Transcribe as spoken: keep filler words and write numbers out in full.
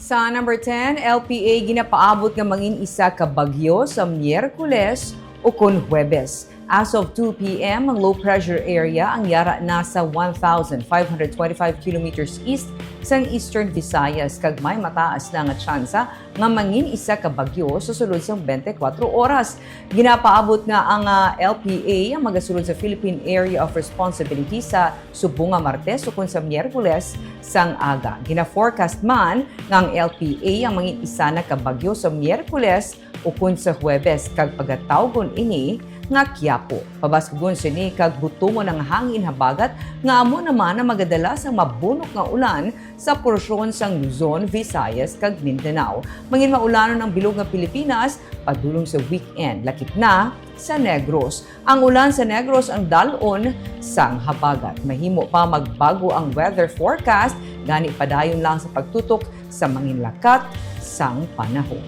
Sa number ten, L P A ginapaabot nga mangin isa ka bagyo sa Miyerkules ukon Huwebes. As of two p.m., ang low pressure area ang yara na sa one thousand five hundred twenty-five kilometers east sang Eastern Visayas, kag may mataas na nga tsansa nga mangin isa ka bagyo sa sulod sang twenty-four oras. Ginapaabot nga ang, ah, L P A ang magasulod sa Philippine Area of Responsibility sa subong nga Martes ukon sa Miyerkules sang aga. Gina-forecast man nga ang L P A ang mangin isa na ka bagyo sa Miyerkules ukon sa Huwebes, kag pagatawgon ini nga Quiapo. Pabaskugon sini kag butongon ang hangin habagat nga amo naman ang magadala sang mabunok nga ulan sa porsyon sang Luzon, Visayas, kag Mindanao. Mangin maulanon ang bilog nga Pilipinas padulong sa weekend, lakip na sa Negros. Ang ulan sa Negros ang dal-on sang habagat. Mahimo pa magbago ang weather forecast, gani padayon lang sa pagtutok sa mangin lakat sang panahon.